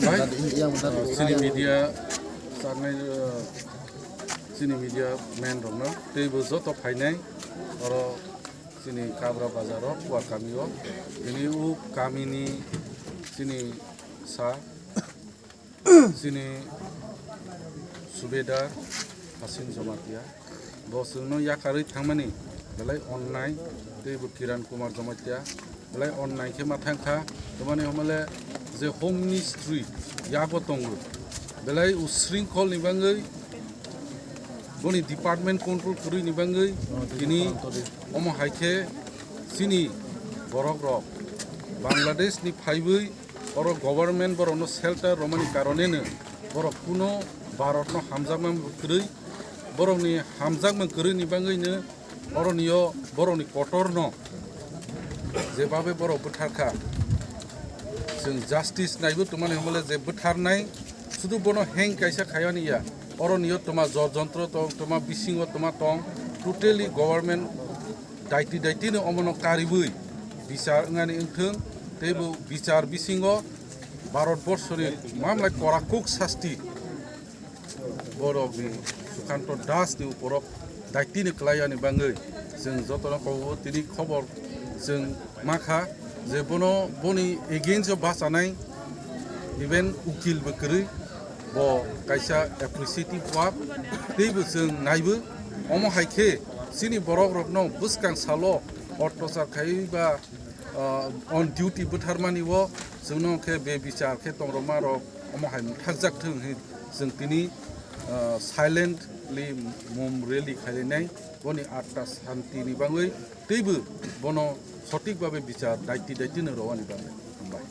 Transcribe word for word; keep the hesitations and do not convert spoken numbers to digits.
Chini media, chini media man rokno teibo joto phainai oro chini Kabra bazar o Kuar kami o, bini u kami ni chini sa chini subedar Hasim Jamatia. Bo chwngno yakarwi thangmani belai onnai, teibo Kiran Kumar Jamatia belai onnai khe ma thangkha. Tamani homole je home ministry yago tongo, belai usringkol ni bangwi boni department control kwrwi ni bangwi tini omo hai khe chini borok rok Bangladesh ni phaiwi oro government borokno shelter romani karoneno borok kuno Bharatno hamjakma kwrwi, borokni hamjakma kwrwini bangwino oronio borokni kotorno jebabe borok bwtharkha. Chwng justice naibo tongmani hwnmale je bwtharnai sudu bono heng kaisa khayani ya, oronio toma jor jontro tong, toma bisingo toma tong, totally government daiti daitino omono karibwi bichar wngnani wngthwng, teibo bichar bisingo Bharat borso ni mamlai korakuk sasti borok ni Sukanto Das ni uporo daiti ni kwlai yani bangwi chwng jotono kobo tini khobor chwng makha je bono boni against o bachanai even ukil bo kwrwi bo kaisa appreciative work teibo chwng naibo omo hai khe chini borok rokno bwskang salo ortochar khai ba ah, on duty bwtharmani o chwngno khe be bichar khe tongrokma rok omo hai mwthakjak thung hi chwng tini ah, silently mum rally khailainai boni atta shanti ni bangwi teibo bono sotik babe bichar daiti daiti no rwani bagwi hambai.